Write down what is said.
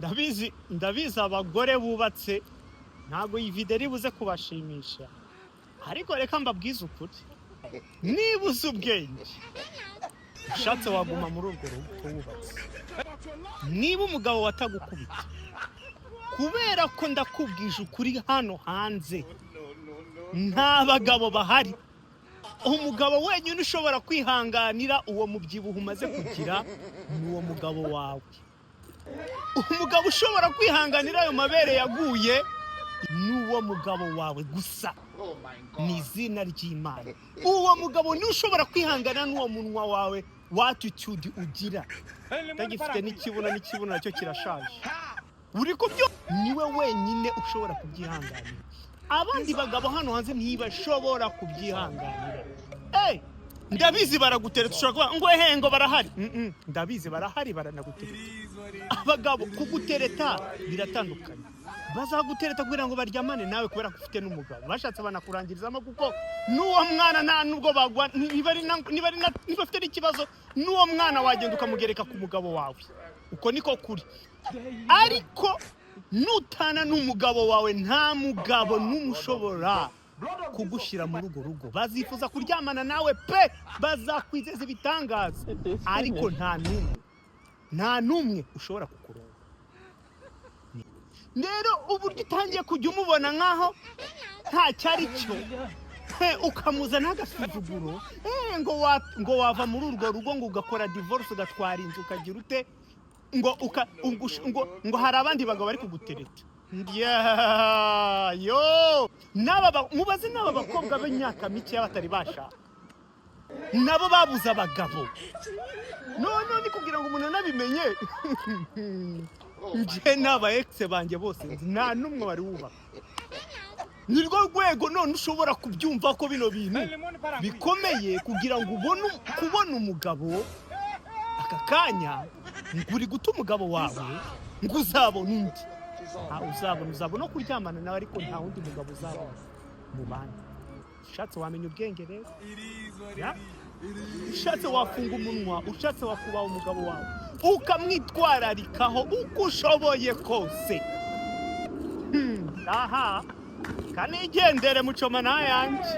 Ndabizi, ndabizi, abagore bubatse ntabwo iyi video iri buze kubashimisha, ariko reka mbabwize ukuri: niba uzi ubwenge, ushatse waguma muri urwo rugo wubatse, niba umugabo watagukubita, kubera ko ndakubwije ukuri, hano hanze nta bagabo bahari. Umugabo wenyine ushobora kwihanganira uwo mubyibuho umaze kugira ni uwo mugabo wawe. Umugabo ushobora kwihanganira ayo mabere yaguye ni uwo mugabo wawe gusa. Ni izina ry'Imana, uwo mugabo niwe ushobora kwihangana n'uwo munwa wawe w'attitude ugira, utagifite n'ikibuno, n'ikibuno nacyo kirashaje, uri kubyo. Niwe wenyine ushobora kubyihanganira. Abandi bagabo hano hanze ntibashobora kubyihanganira. Hey, ndabizi baragutereta. Ushobora kuvuga ngo ehe, ngo barahari. Ndabizi barahari, baranagutereta. Abagabo kugutereta biratandukanye. Bazagutereta kugira ngo baryamane nawe kubera ko ufite n'umugabo. Bashatse banakurangirizamo, kuko n'uwo mwana nta nubwo bagwa niba ari niba afite n'ikibazo n'uwo mwana, wagenda ukamugereka ku mugabo wawe. Uko niko kuri. Ariko nutana n'umugabo wawe, nta mugabo n'umwe ushobora kugushyira muri urwo rugo. Bazifuza kuryamana nawe pe, bazakwizeza ibitangaza, ariko nta n'umwe, nta n'umwe ushobora kukuronga. Rero uburyo utangiye kujya umubona nkaho nta cyari cyo, ukamuzana agasuzuguro, ngo wava muri urwo rugo, ngo ugakora divorce, ugatwara inzu, ukagira ute, ngo uka ngo hari abandi bagabo bari kugutereta. Ya, yo n'aba mubaze n'aba bakobwa b'imyaka mike batari bashaka, nabo babuze abagabo. None ni kugira ngo umuntu anabimenye, njye n'aba ex banjye bose nzi, nta n'umwe wari wubaka. Ni rwo rwego none ushobora kubyumva ko bino bintu bikomeye kugira ngo ubone kubona umugabo aka kanya, ngo uri guta umugabo wawe ngo uzabone undi. Nta uzabona. Uzabona kuryamana nawe, ariko nta wundi mugabo uzabona mu bandi. Ushatse wamenya ubwenge rero. Ya? Ushatse wafunga umunwa, ushatse wakubaha umugabo wawe, ukamwitwararikaho uko ushoboye kose. Aha kanigendere mucoma nayanjye.